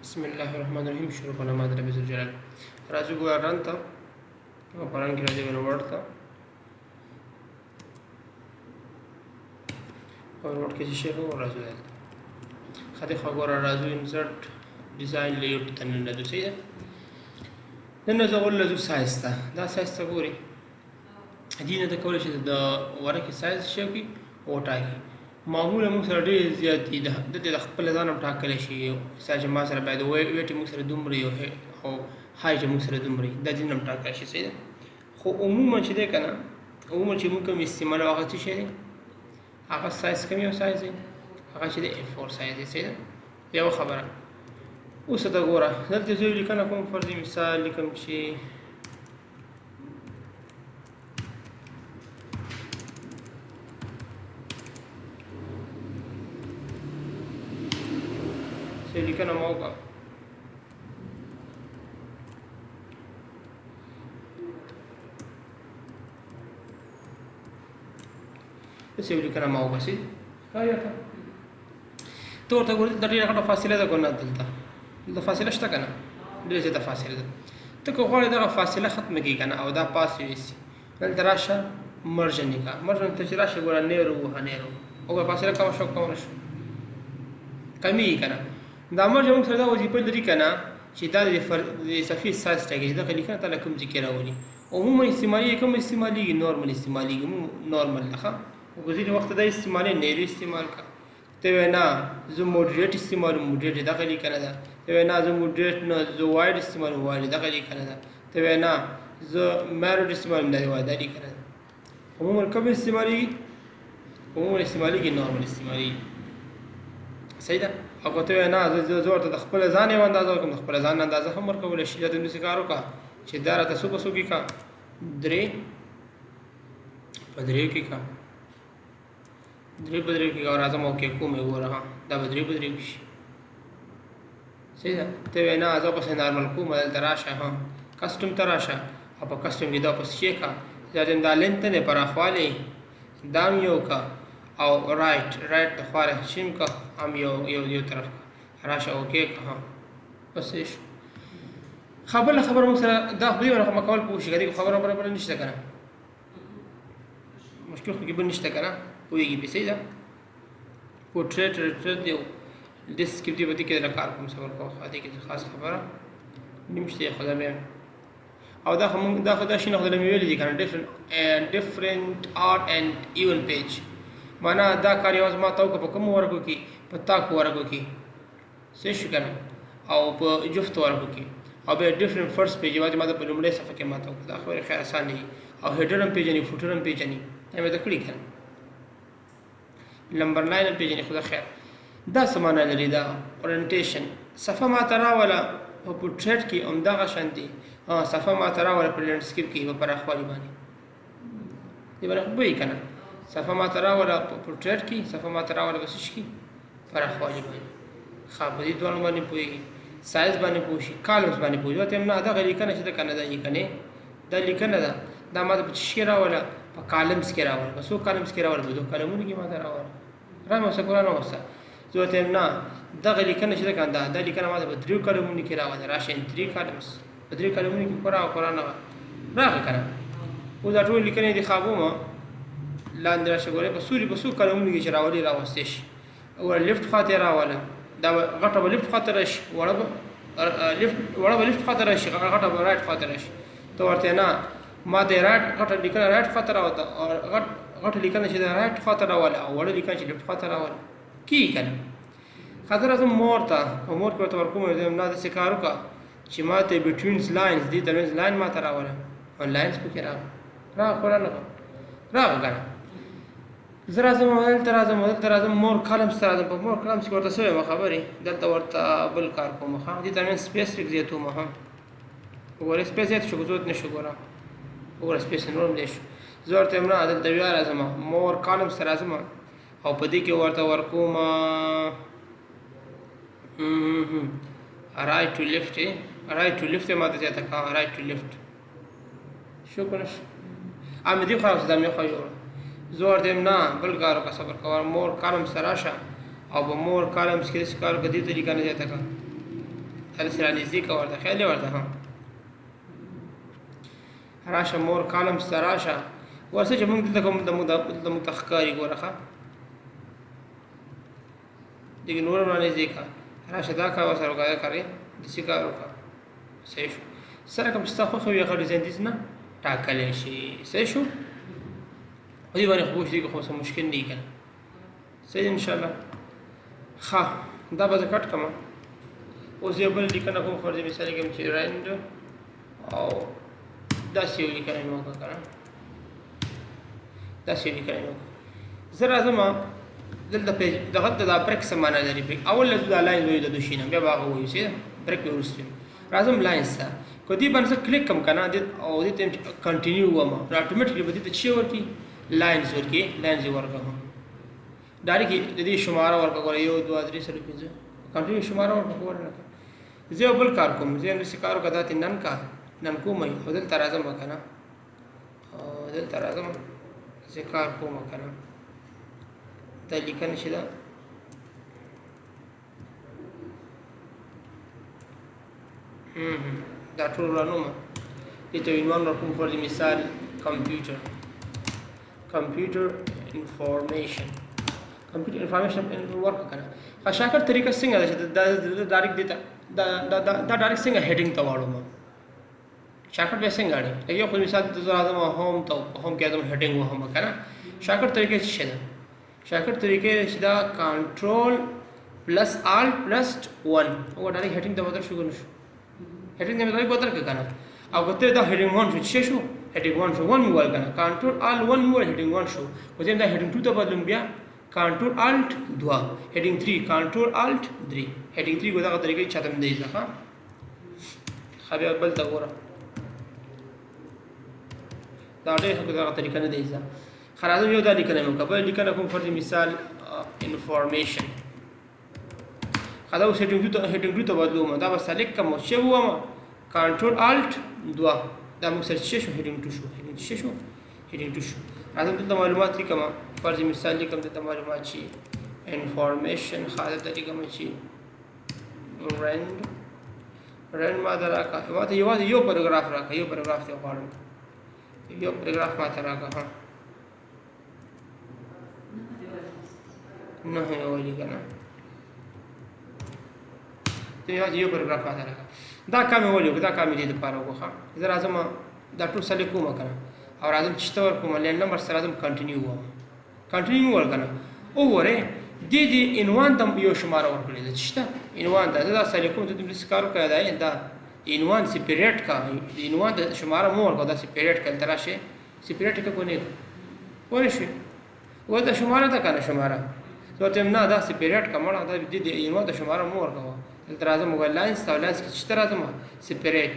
بسم الله الرحمن الرحیم. شروع په نام د رب ذوالجلال. راځو ګوره رن ته، او په رن کې راځي ورډ ته، او ورډ کې څه شی وو؟ راځو دلته خدای خو ګوره، راځو انسرټ ډیزاین لیوټ ته. نن راځو، صحیح ده؟ نن زه غول لزو سایز ته، دا سایز ته ګوري دینه ته کولی شي د ورقې سایز شي کی وټاکي. معمولا موږ سره ډېر زیات دي، د دې د خپل ځان هم ټاکلی شي. مثال چې ما سره باید ویټ موږ سره دومره یو او های چې موږ سره دومره، دا دین هم ټاکلی شي، صحیح ده؟ خو عموما چې دی که نه، عموما چې موږ کوم استعمالوو هغه څه شی دی؟ هغه سایز کوم یو سایز دی؟ هغه چې دی A4 سایز دی، صحیح ده؟ یوه خبره اوس ته ګوره، دلته زه لیکنه کوم، فرضي مثال لیکم چې څه لیکنه ما وکړه. څه لیکنه ما وکړه، ښکاري ورته؟ ته ورته ګورې، دلته ډېره غټه فاصله ده که نه؟ دلته فاصله شته که نه؟ ډېره زیاته فاصله ده. ته که غواړې دغه فاصله ختمه کړي که نه او دا پاس ویسي، دلته راشه مرجن یې کا. مرجن ته چې راشه ګوره، نیرو ووهه، نیرو وګوره، فاصله کمه شوه، کمه نه شوه؟ کمیږي که نه؟ دا مرجن موږ سره دا وظیفه لري که نه چې دا د صفحې سایز ټاکي چې دغه لیکنه تا له کوم ځای کې راولي. عموما استعمالېږي، کوم استعمالېږي؟ نورمال استعمالېږي، نورمال ده. ښه، خو ځینې وخت دا استعمالوي، نیرو استعمال کا. ته وایې نه، زه موډریټ استعمالوم، موډریټ دغه لیکنه ده. ته وایې نه، زه موډریټ نه، زه وایډ استعمالوم، وایډ دغه لیکنه ده. ته وایې نه، زه میروډ استعمالوم، دا وایډ دا لیکنه ده. عموما کوم استعمالېږي؟ عموما استعمالېږي نورمال استعمالېږي، صحیح ده؟ او که ته وایې نه، زه ورته د خپل ځان یو اندازه ورکوم، د خپل ځان اندازه هم ورکولی شي. دا ته داسې کار وکړه چې دا راته څو په څو کې کا، درې په دریو کې کا، درې په دریو کې کا. راځم او کې کوم یې وګوره، ها، دا به درې په دریو کې شي، صحیح ده؟ ته وایې نه، زه پسې نارمل کوم. دلته راشه، ها، کسټم ته راشه او په کسټم کې دا پسې شي کا، دا دا لینت نه پراخوالی دام یو کا او رایټ د خواله شیم کا، هم یو یو یو طرف کا، راشه اوکې کا. ها، بس شو. خبره خبره موږ سره دا خو دې ورخه مکول پوه شي، کدی خبره برابر نشته کنه، مشکل خو کې بل نشته کنه، پوهېږي پې، صحیح ده؟ پورټریټ ریټریټ دی، ډیسکریپټ دی، په دې کې د کار کوم صبر کوه. خو دې کې خاص خبره نشته، خو دا بیا او دا خو مونږ دا خو دا شي نه، خو مې ویلي دي کنه، ډیفرنٹ آرټ اینډ ایون پیج. معنا دا کار یوازې ما ته وکړه په کوم ورقو کې؟ په تاکو ورقو کې، څه شو کنه، او په جفت ورقو کې. او بیا ډیفرنٹ فرست پیج یوازې ما ته په لومړۍ صفحه کې ما ته وکړه. دا خبرې خیر اسانه دي. او هډر هم پیژني، فوټر هم پیژني، دا مې ته کړي کنه، نمبر 9 هم پیژني. خو دا خیر دا څه معنا لري؟ دا اورینټیشن صفحه ما ته راوله په پورټریټ کې همدغه شان دي، صفحه ما ته راوله په لینډسکیپ کې په پراخوالي باندې. دې باندې خو پوهېږي که نه؟ صفحه ما ته راوله په پورټریټ کې، صفحه ما ته راوله په څه شي کې؟ پراخوالي باندې. ښه، په دې دواړو باندې پوهېږي، سایز باندې پوه شي، کالمز باندې پوه شي. ورته نه دغه لیکنه چې ده که نه، دا لیکنې دا لیکنه ده، دا ما ته په څه شي کې راوله؟ په کالمز کې راوله. په څو کالمز کې راوله؟ په دوه کالمونو کې ما ته راوله. رامې اوسه ګوره، نه اوسه زه ورته وایم نه، دغه لیکنه چې ده که نه، دا لیکنه ما ته په دریو کالمونو کې راوله. راشه درې کالمز په درې کالمونو کې خو راغه، خو رانغه راغه که نه؟ اوس دا ټولې لیکنې دي خابومه لاندې راشه ګورې په سوري په څو کالمونو کې چې راولي راوستې شي. وګوره، لیفت خواته یې راوله، دا غټه به لیفت خواته راشي، وړه به لیفت، وړه به لیفت خواته راشي، غټه به رایټ خواته راشي. ته ورته نه، ما د رایټ غټه لیکنه رایټ خواته راوته او غټ غټه لیکنه چې د رایټ خواته راوله او وړه لیکنه چې لیفت خواته راوله، کیږي که نه؟ خاطر راځم مور ته، په مور کې ورته ورکوم، نه داسې کار وکړه چې ما ته بټوینز لاینز دې ترمنځ لاین ما ته راوله او لاینز پکې راغله، راغله خو رانغه راغله که نه؟ زه راځم او دلته راځم او دلته راځم، مور کالمز ته راځم. په مور کالمز کې ورته څه وایم خبرې؟ دلته ورته بل کار کوم. ښه، دې ترمنځ سپیس لږ زیاتوم. ښه، وګوره، سپیس زیات شو که زیات نه شو؟ ګوره وګوره، سپیس نور هم زیات شو. زه ورته وایم نه، دلته بیا راځم، مور کالمز ته راځم او په دې کې ورته ورکوم رایټ ټو لیفټ، رایټ ټو لیفټ ما ته زیاته کړه. رایټ ټو لیفټ شو که نه شو؟ مې دې خوا دا مې خوا جوړ. زه ورته وایم نه، بل کار وکړه، صبر کوه، مور کالمز ته راشه او په مور کالمز کې داسې کار وکړه، دې ته لیکنه زیاته کړه. دا سره نږدې کا ورته خیال ورته. ها راشه مور کالم سره راشه ورسه چې موږ دلته کوم د موږ د موږ تخکاری ګوره. ښه دغه نور را نږدې کا، راشه دا کار ورسره وکړه، دا کار داسې کار وکړه. صحیح شو. سره کوم چې ستا خوښه وي هغه ډیزاین دې نه ټاکلی شي. صحیح شو. په دې باندې خو پوه شو، خو څه مشکل نه دی که نه؟ صحیح ان شاء الله. ښه دا به زه کټ کړم. اوس یو بل لیکنه کوم، فرض مثال لیکم چې رند او داسې یو لیکنه مې وکړه که نه، داسې یو لیکنه مې وکړه. زه راځم دلته پیج دغه دا بریک څه معنا لري؟ بریک اول له دا لاین وایو د دوشینه بیا به هغه وایو چې بریک به وروسته راځم لاینز ته. که دې باندې زه کلیک کوم که نه او دې ته کنټینیو ووایم نو اټومیټکلي به دې ته څه ورکړي؟ لاینز ورکړي. لاینز یې ورکړه، ډایرکټ د دې شماره ورکړه. ګوره 1 2 3 4 5 کنټینیو شماره ورکړه. ګوره لکه زه یو بل کار کوم، زه همداسې کار وکړه، دا ترې نن کا نن کوم او دلته راځم که نه، او دلته راځم زه کار کوم که نه. دا لیکنه چې ده دا ټول رانوم، دې ته عنوان ورکوم، فرض مثال کمپیوټر انفارمیشن، کمپیوټر انفارمیشن ورکړه که نه. ښه شاکر طریقه څنګه ده چې دا ډایرکټ دې ته دا دا دا ډایرکټ څنګه هډینګ ته واړوم؟ شاکر بیا څنګه اړي؟ یو خو مثال ته زه راځم هوم ته، هوم کې راځم هډینګ وهم که نه. شاکر طریقه څه ده؟ شاکر طریقه چې دا کنټرول پلس آلټ پلس 1 او ډایرکټ هډینګ ته بدل شو که نه شو؟ هډینګ ته ډایرکټ بدل کړه که نه. او که ته دا هډینګ 1 شو څه شو؟ هډینګ 1 شو، 1 مې وویل که نه، کنټرول آل 1 مې وویل، هډینګ 1 شو. خو زه دا هډینګ 2 ته بدلوم، بیا کنټرول آلټ 2، هډینګ 3 کنټرول آلټ 3، هډینګ 3. ګوره دغه طریقې چاته مې دی زده. ښه ښه بیا بل ته ګوره، دا ډېر ښه، دغه طریقه نه دی زده. ښه راځم یو دا لیکنه مې وکړه، بله لیکنه کوم، فرض مثال انفارمیشن. ښه دا اوس هډینګ 2 ته، هډینګ 2 ته بدلوم، دا به سلیکټ کړم او څه ووایم؟ کنټرول آلټ 2. دا موږ سره څه شو؟ هډینګ 2 شو. هډینګ څه شو؟ هډینګ 2 شو. راځم دلته معلومات لیکم، فرض مثال لیکم دلته معلومات چې انفارمیشن. ښه دلته لیکم چې رند رند ما ته راکړه، ما ته یوازې یو پاراګراف راکړه، یو پاراګراف دی غواړم، یو پاراګراف ما ته راکړه. ها نه یې ولیکه نه، ته یوازې یو پاراګراف ما ته راکړه. دا کار مې ولیکه، دا کار مې دې دپاره وکړه. زه راځم دا ټول سلیکټ کوم که نه او راځم چې ته ورکوم لاین نمبر سره راځم کنټینیو ووایم، کنټینیو مې ورکړه. وګورئ دې دې عنوان ته یو شماره ورکړې ده چې شته عنوان ته. زه دا سلیکټ کوم، ته دې کار وکړه، دا دا عنوان سپریټ کا، عنوان ته شماره مو ورکړه، دا سپریټ کړه، دلته راشه سپریټ که کو نه پوه شوې؟ وایي دا شماره ده که نه شماره؟ زه ورته وایم نه دا سپریټ که مړه، دا دې دې عنوان ته شماره مو ورکوه. دلته راځم وایي لاینز ته، لاینز کې چې ته راځم سپریټ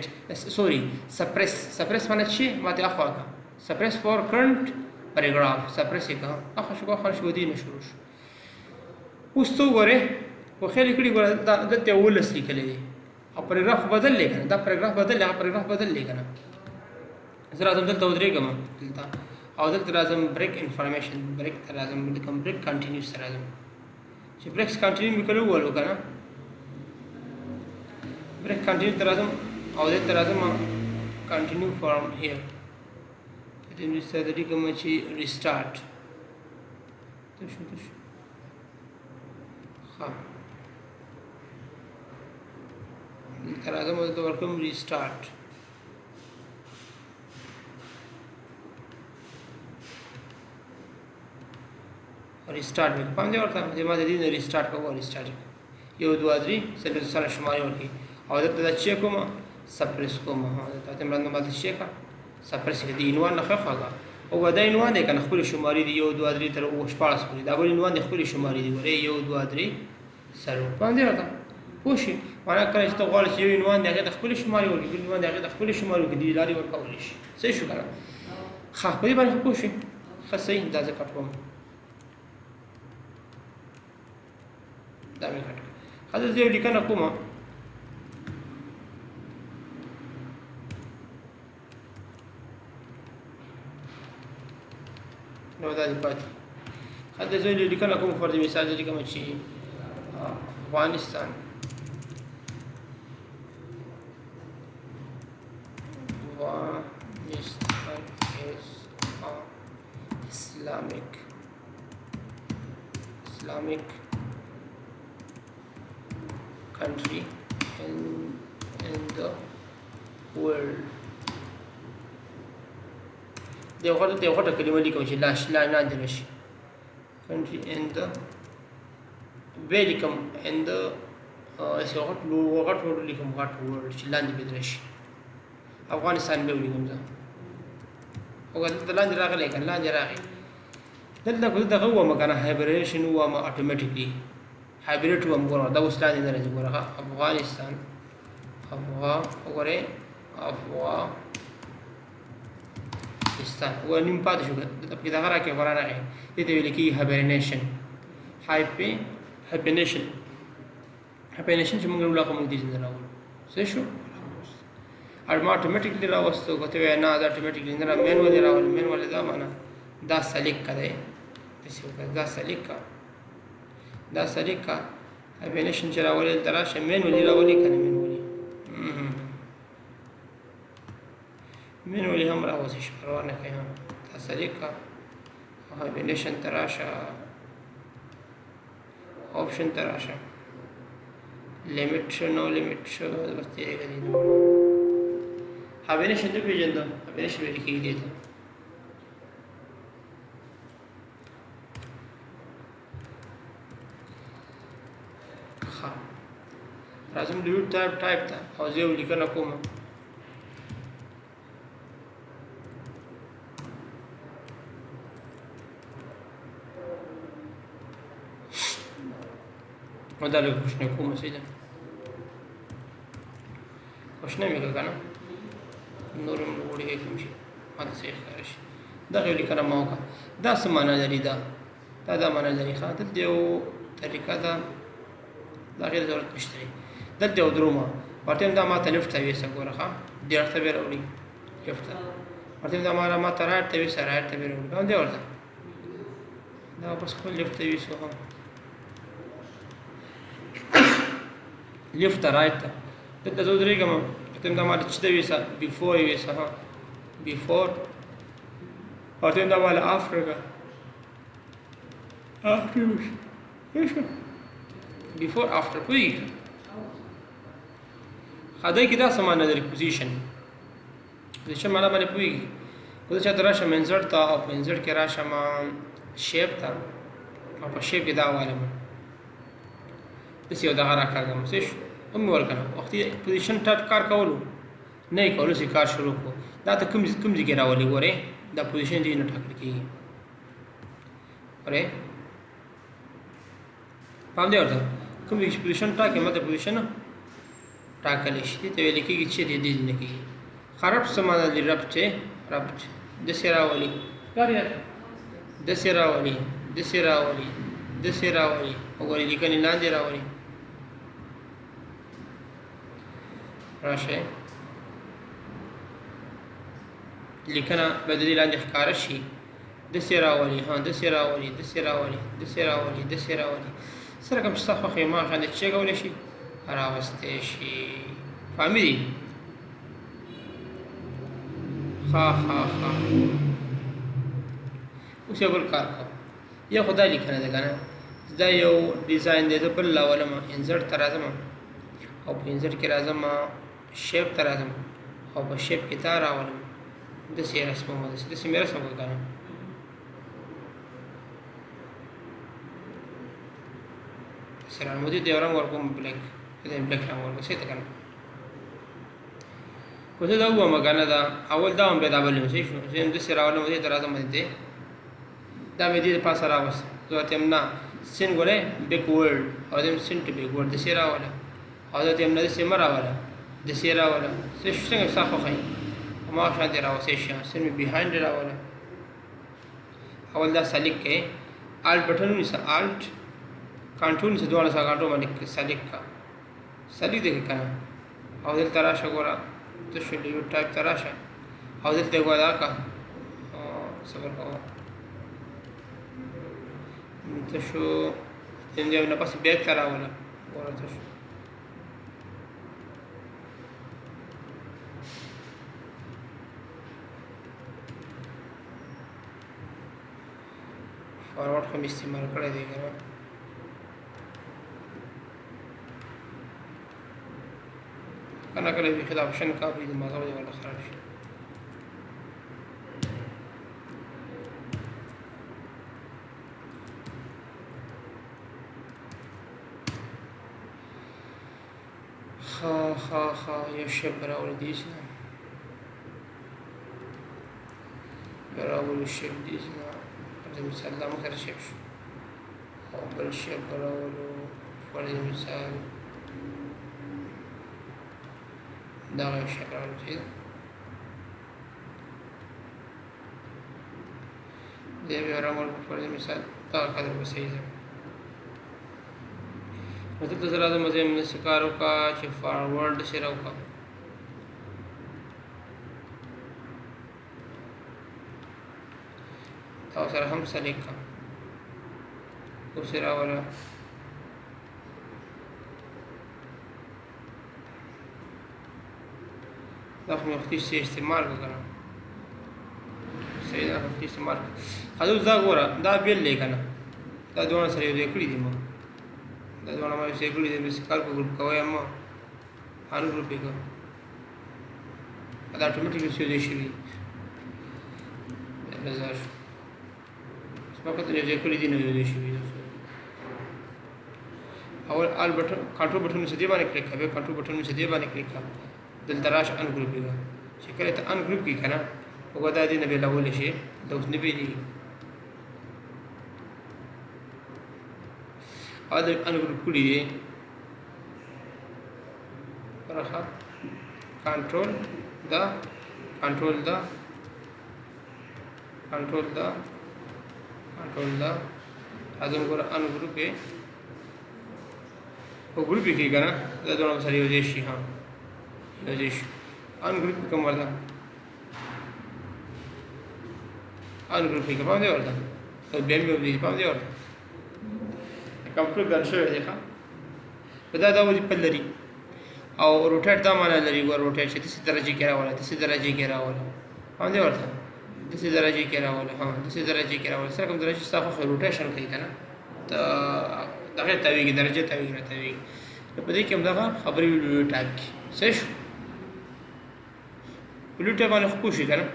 سوري سپریس، سپریس معنی چې ما ته اخوا که سپریس فور کرنټ پاراګراف، سپریس یې که اخوا شو، اخوا شو، دې نه شروع شو. اوس ته وګورې خو خیال یې کړي، ګوره دا دلته یې 17 لیکلی دی او پاراګراف خو بدل دی که نه، دا پاراګراف بدل دی، هغه پاراګراف بدل دی که نه. زه راځم دلته ودرېږم دلته او دلته راځم بریک انفارمیشن، بریک ته راځم، لیکم بریک کنټینیوس ته راځم چې بریک کنټینیو مې کله ووهلو که نه، بریک کنټینیو ته راځم او دلته راځم کنټینیو فرام هیر، دې وروسته د لیکم چې ریسټارټ ته شو، ته شو. ښه دلته راځم او دلته ورکوم ریسټارټ. ریسټارټ مې پام دی ورته، دې ما د دې نه ریسټارټ کوم، ریسټارټ 1 2 3 څلور سره شمارې ورکړي او دلته دا چې کوم سپریس کوم. ها دلته ته مرند ما څه کا سپریس کې د عنوان نه خفه او دا عنوان دی کنه، خپل شمارې دی 1 2 3 تر 16 پورې، دا بل عنوان دی خپل شمارې دی ګوره 1 2 3 څلور. پام دی ورته پوه شي معنا کله چې ته غواړې چې یو عنوان دی هغې ته خپلې شمارې ورکړي، بل عنوان دی هغې ته خپلې شمارې ورکړي، دې لارې ورکولی شي. صحیح شو که نه؟ ښه په دې باندې خو پوه شوې؟ ښه صحیح. دا زه کټ کوم، دا مې کټ کړ. ښه زه یو لیکنه کوم، نو دا دې پاتې. ښه زه یو لیکنه کوم، فرض مثال زه لیکم چې افغانستان country in in the world. د یو غټه د یو غټه کلمه لیکم چې لاش لا لاندې راشي. Country in the به لیکم in the داسې غټ غټ ورډ لیکم، غټ ورډ چې لاندې به راشي. افغانستان به ولیکم زه. وګوره دلته لاندې راغلی که لاندې راغی. دلته خو دغه ووایم که نه هایبریشن ووایم، اتوماتیکلی هایبریډ ووایم. ګوره دا اوس لاندې نه راځي. ګوره افغانستان افغا، وګورئ افغانستان، وګوره نیم پاتې شو. دلته پکې دغه راکې غوره راغی. دې ته ویل کېږي هایبرنیشن، هایپی هایپنیشن هایپنیشن چې موږ ولاړو، موږ دې ځای راوړو. څه شو؟ او ما اتوماتیکلی راوستو. که ته وایې نه دا اتوماتیکلی نه را، مینوالي راولي. مینوالي دا معنا دا سلیک که دی، داسې وکړه، دا سلیک که، دا سلیک که. هایپنیشن چې راولي دلته راشه، مینوالي راولي که نه. مینوالي مینوالي هم راوستي شي، پروا نه کوي. هم دا سلیک که، هایپنیشن ته راشه، آپشن ته راشه، لیمیټ نو لیمیټ بس تېرېږه دې. هایبرنیشن ته پېژندم، هایبرنیشن ویل کېږي دې ته. ښه راځم ډیوټ ټایپ ټایپ ته او زه یو لیکنه کوم. او دا لږ کوچنی کوم. صحیح ده، کوچنی مې کړه که نه نور هم وړوکی کوم شي ما ته صحیح ښکاره شي. دغه یو لیکنه ما وکړه. دا څه معنا لري؟ دا دا دا معنا لري. ښه دلته یو طریقه ده، د هغې ضرورت نشته دی. دلته یو درومه ورته دا ما ته لفټ ته ویسه. ګوره ښه دې اړخ ته به راوړي لفټ ته. ورته دا ما ته رایټ ته ویسه، رایټ ته به راوړي. همدې ورته دا بس خپل لفټ ته ویسو. هم لفټ ته رایټ ته دلته زه ودرېږم. ورته دا ما ته چې ته ویسه، بیفور یې ویسه. ها بیفور. ورته دا ما له افټر که افټر وشي، بیفور افټر پوهېږي. ښه دی کې دا څه معنا لري؟ پوزیشن، پوزیشن معنا باندې پوهېږي؟ که زه چاته راشم انسرټ ته او په انسرټ کې راشم شیپ ته او په شیپ کې دا والم، داسې یو دغه راکاږم. څه شو؟ هم مې ورکنه وختي پوزیشن ټایپ کار کولو نه یې کولو چې کار شروع کړو. دا ته کوم کوم ځای کې راولي؟ ګورې دا پوزیشن دې نه ټاکل کېږي. ګورې پام دی ورته کوم ځای کې پوزیشن ټاکې، ماته پوزیشن ټاکلی شي. دې ته ویل کېږي چې دې دې نه کېږي. خراب څه معنا لري؟ ربط چې ربط داسې راولي، داسې راولي، داسې راولي، داسې راولي. وګورئ لیکنې لاندې راولي. راشه لیکنه به د دې لاندې ښکاره شي. داسې راولي، ها داسې راولي، داسې راولي، داسې راولي، داسې راولي. څه رقم چې ستا خوښ وي ما شان چې کولی شي راوستی شي. فهمي دي؟ ښه ښه ښه. اوس یو بل کار کوم. یو خو دا لیکنه ده که نه، دا یو ډیزاین دی. زه بل راولم، انسرټ ته راځم او په انسرټ کې راځم، شیپ ته راځم او په شیپ کې دا راولم. داسې یې رسموم، داسې داسې مې رسم وکړ که نه. داسې راولم، دې ته یو رنګ ورکوم، بلیک، دې بلیک رنګ ورکوم. صحیح ده که نه؟ خو زه دا ووایم که نه، دا اول دا هم بیا دا بل یم. صحیح شو؟ زه هم داسې راولم، دې ته راځم، دې دا مې دې پاسه راوست. زه ورته یم نه سین ګورې بیکورډ او دیم سین ټو بیکورډ. داسې راوله او زه ورته یم نه داسې مه راوله، داسې راوله. څه شو؟ څنګه ستا خوښه وي هماغه شان دې راوستی شي. سین مې بیهایند راوله. اول دا سلیکټ کړئ، آلټ بټن ونیسه، آلټ کنټرول نیسه، دواړه سره کنټرول باندې سلیکټ کړه. سلیکټ دې که نه؟ او دلته راشه ګوره ته شو لیو ټایپ ته راشه او دلته ګوره دا که صبر کوه ته شو دې نه پس بیک ته راوله. ګوره ته شو فارورډ خو مې استعمال کړی دی که نه؟ کله کله بیخي د اپشن کار وي، د مغزه به دې ورله خراب شي. ښه ښه ښه، یو شی به راوړو دې ځای نه، به راوړو شیپ دې ځای نه. فرض مثال دا موږ سره شیپ شو، او بل شیپ به راوړو، فرض مثال دغه یو شیپ راوړو. صحیح ده، دی به راوړو، فرض مثال دغه قدر به صحیح ده. نو دلته زه راځم، زه یم داسې کار وکړه چې فارورډ داسې راوکړه. تا سره هم سلیکټ کړه، اوس یې راوله. دا خو مې وختي څه استعمال کړه که نه؟ صحیح ده، وختي استعمال کړه. ښه، اوس دا ګوره، دا بېل دی که نه؟ دا دواړه سره یو ځای کړي دي. ما دا دواړه ما یو ځای کړي دي. داسې کار په ګروپ کوی، ما ان ګروپ یې کړه، دا اتوماتیک یو ځای شوي. رضا شو، اوس ما کتل یو ځای کړي دي، نو یو ځای شوي. اول آل بټن کنټرول بټن څه دی باندې کلیک کوي، کنټرول بټن څه دی باندې کلیک کوي. دلته راش ان ګروپ یې چې کله ته ان ګروپ کې کنه، وګوره دا دې نه بیلول شي، دا اوس نه بیلېږي. او د ان ګروپ کړي دي راخه، کنټرول دا، کنټرول دا، کنټرول دا، کنټرول دا. اعظم ګوره ان ګروپ یې په ګروپ کې کنه، دا دواړه سره یو ځای شي. ها، یو ځای شي. ان ګروپ کوم ورته ان ګروپ کې پام دی ورته، بیا مې دی پام دی ورته. کمپیوټر ګن شوی دی. ښه، دا دا وظیفه لري. او روټیټ دا معنا لري، ګور روټیټ چې داسې درجه کې راوله، داسې درجه کې راوله، پام دی ورته، داسې درجه کې راوله. ها، داسې درجه کې راوله، سره کوم درجه ستا خوښه روټیشن کوي که نه، ته دغه تاویږي، درجه تاویږي، نه تاویږي. نو په دې کې هم دغه خبرې وي. لوی ټایپ کې څه شو؟ په لوی ټایپ باندې خو پوه شي که نه؟